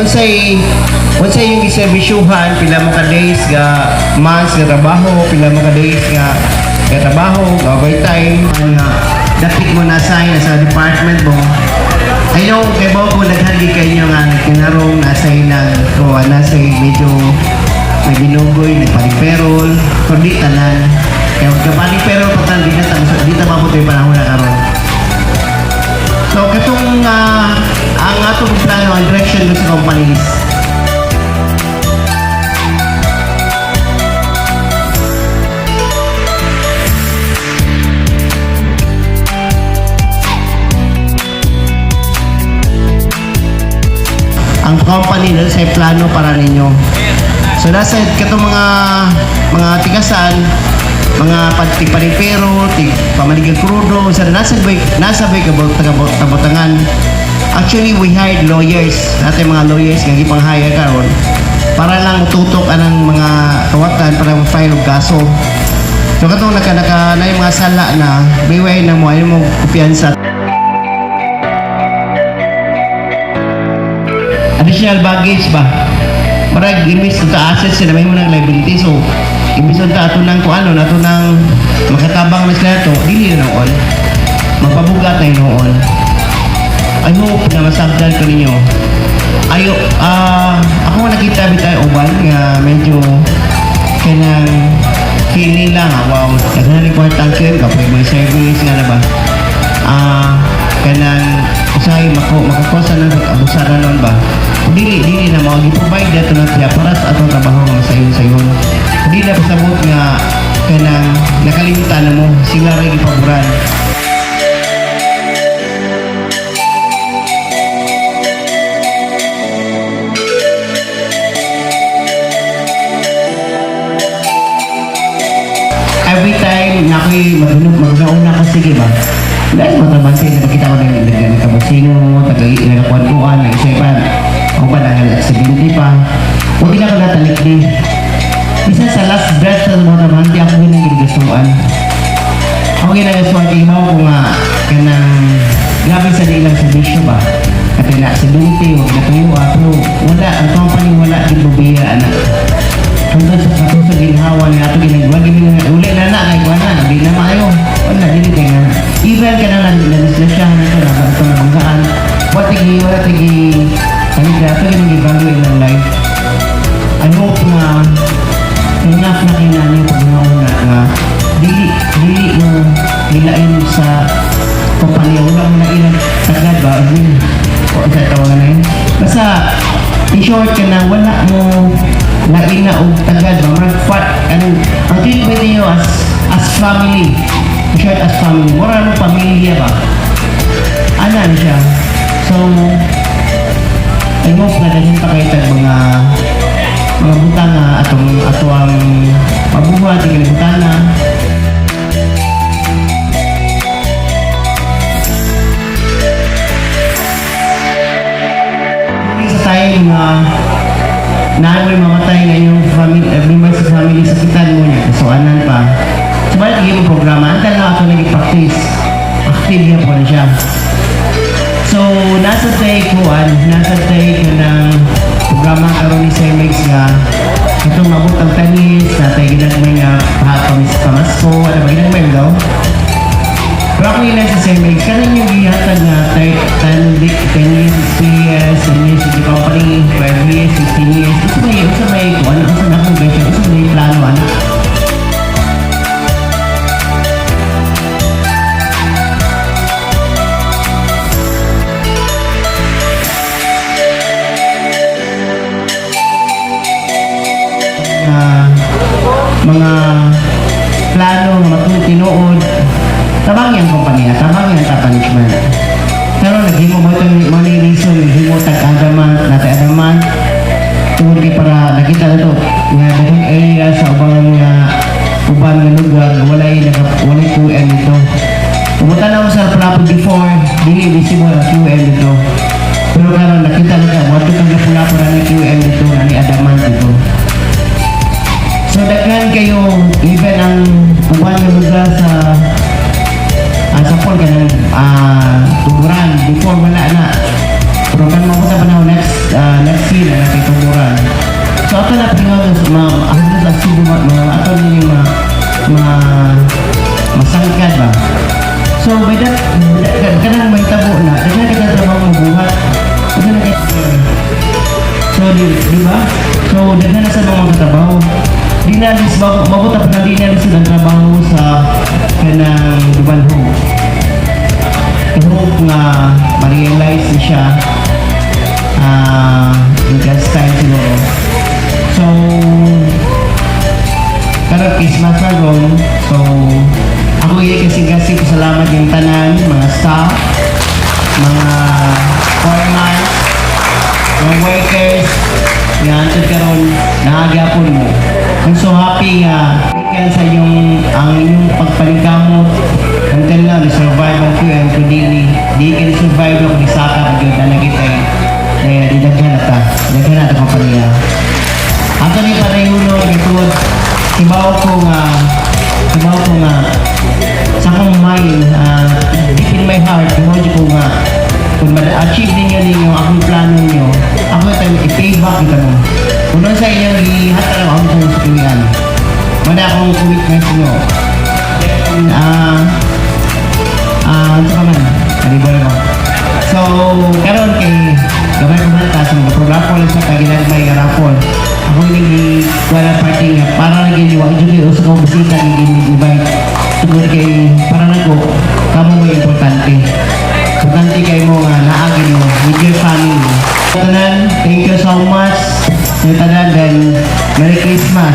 Unsay unsay yung giserbisyuhan, pila mo ka days ga months nga trabaho, pila mo ka days nga nga trabaho, ga overtime, nga dapit mo na sign sa department mo. I know, kay bao ko daghan gid kayo nga nagkinarong nasa nag o nasa medyo naginugoy, nagpalig payroll, pero di tanan. Kaya magkapalig payroll pa tanan, di ta mabot yung panahon na karon. So, katong ang atong plano, ang direction sa companies, ang company na sa plano para ninyo. So nasa katong mga tigasan, mga tigpanipero, tig pamaligag krudo, sa nasa bay kabot tabotangan. Actually, we hired lawyers. Natin mga lawyers nga gipang-hire karon para lang tutok anang mga kawatan para ma-file og kaso. So katong naka naka na yung mga sala na biway na mo ay mo kumpiyansa. Additional baggage ba? Marag imbis sa assets sila may mo ng liability, so imbis unta ato nang kuano nato nang makatabang na sila to dili na noon mapabugat na noon. I hope na masabdan ko ninyo. Ayo, ako nakita bitay uban nga medyo kanang feeling lang, wow, daghan ni kwarta ang QM kapag may service nga na ba, kanang usahay mako makakosa ng abusaran nun ba. Dili dili na mao gi-provide dato na siya para sa atong trabaho nga sayon sayon. Dili na pasabot nga kanang nakalimtan na mo sila ra gipaboran. Every time na ako'y maghunog magnauna ko, sige ba, dahil matrabante na makita ko na nagkabasino, nagakuan-kuan, nag-isa pa, ako pa nang aksidente pa. Huwag na ko natalikdi. Bisa sa last breath sa mga trabante, ako yun ang ginagastuan. Ako ginagastuan, kay mo ko nga, kanang, grabe sa nilang servisyo ba. At na aksidente, huwag na tuyo, pero wala, ang company wala, di bubiya, anak. Hanggang sa kato sa ginhawa nga ato ginagawa, gini nga, uli na na, kay kuha na, di na maayo. Wala, dili kay nga. Even ka na na-disgrasyahan na ito, na ito nabanggaan, wala tigi, kanina, ato ginag-value ilang life. I hope na enough na kayo na pag nauna nga, dili, dili mo hilain sa kumpanya, wala mo na ilang tagad ba, I mean, o sa tawagan na yun. Basta, in short ka na, wala mo lain na og tagad ba, murag part, anong, ang treatment niyo as family, in short, as family, mura mo pamilya ba? Ana na siya. So, I hope na daghan pa kayo tag mga butang nga atong ato ang mabuhat ang kalibutan. Sa time nga naamoy mamatay nga inyong family, members sa family sa kitan mo niya, kasuanan pa. So, balik mo programa, antal na ako nag-practice. Active niya po na siya. So, nasa tay kuan, nasa tay ka ng programa karon ni Sir Mix nga itong mabot ang 10 years, natay ginagmay nga pamasko, ano ba, ginagmay daw? Pero ako ilan sa Sir Mix, kanin yung gihatag nga 10, 10 years experience, 10 years with the company, 12 years, 15 years, isa may, kuan, unsa na akong version, unsa may plano, anak? Mga plano nga matulog tinuod, tabang yung kumpanya, tabang yung top management. Pero naghimo mo itong money reason, naghimo tag adamant, natay adamant, tungod kay para nakita na to, nga daghang area sa ubang nga uban nga lugar, walay naka, walay QM dito. Pumunta na ako sa Lapu before, dili visible ang QM dito. Pero karon nakita na ka, wato kang Lapu-Lapu na ni QM dito, na ni adamant dito. So daghan kayo, even ang uban nga lugar sa sa Paul kanang tuburan before wala na. Pero kan mo sa panahon next next year ni ma masangkad ba. So by that kanang may tabo na, daghan kita trabaho mabuhat. Daghan na kay. So di ba? So daghan na sa mga katrabaho. Di na lis mabuta pa na di na lis ang trabaho sa kanang Dumanhog. I hope nga ma-realize ni siya in God's time siguro. So, karon Christmas na ron. So, ako yun kasi pasalamat yung tanan, mga staff, mga foreman, mga workers, nga antod karon nahagyapon mo. I'm so happy nga gikan sa inyong ang inyong pagpaningkamot until now ni survive ang QM, kung dili di ka ni survive ako ni saka pag yun na kita eh di daghan na ta, daghan na ta kompanya. Ato ni padayuno kay tungod kibaw ko nga sa akong mind, deep in my heart, kibaw ko nga kung ma-achieve ninyo ninyo akong plano ninyo, ako tayo i-pay back kita mo kung ano sa inyong gihatag ang akong sa tuwian. Wala akong commitment nyo. Then, ano pa man? Nalibol ko. So, karon kay gamay ko man ta, so mag-raffle sa kaginagmay nga raffle. Ako ini wala party nga para lagi ni wa jud kay usa ka bisita ni invite. Tungod kay para nako kamo mo importante. Importante kay mo nga naagi mo with your family. Tanan, thank you so much. Sa tanan, then Merry Christmas.